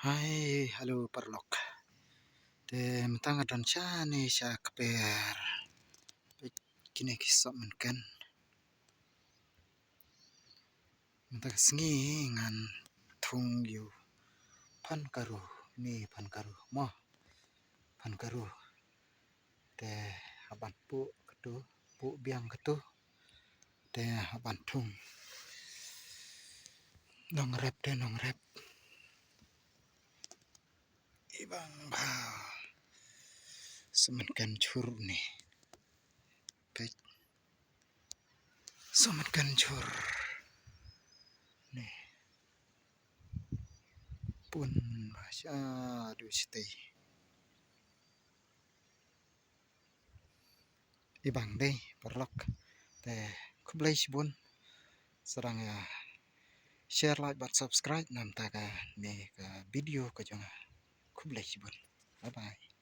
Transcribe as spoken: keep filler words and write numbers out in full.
Hi, hello paralok. Te mynta nga don shane sha kper. Peit kine ki sohmynken. Mynta ka sngi ngan thung ïa u phan karu, ne phan karu mo. Phan karu. Te hap ban puh katu, puh biang katu. Te hap ban thung. Nongrep te nongrep. I bang bha. Sohmynken jhur ne. Peit. Sohmynken jhur. Ne. Pun ba sha du shatei. I bang dei paralok. Te khublei shibun. Sdang ïa share, like bad subscribe na mynta kane ka video ka jong nga. Khublei shibun. Bye bye.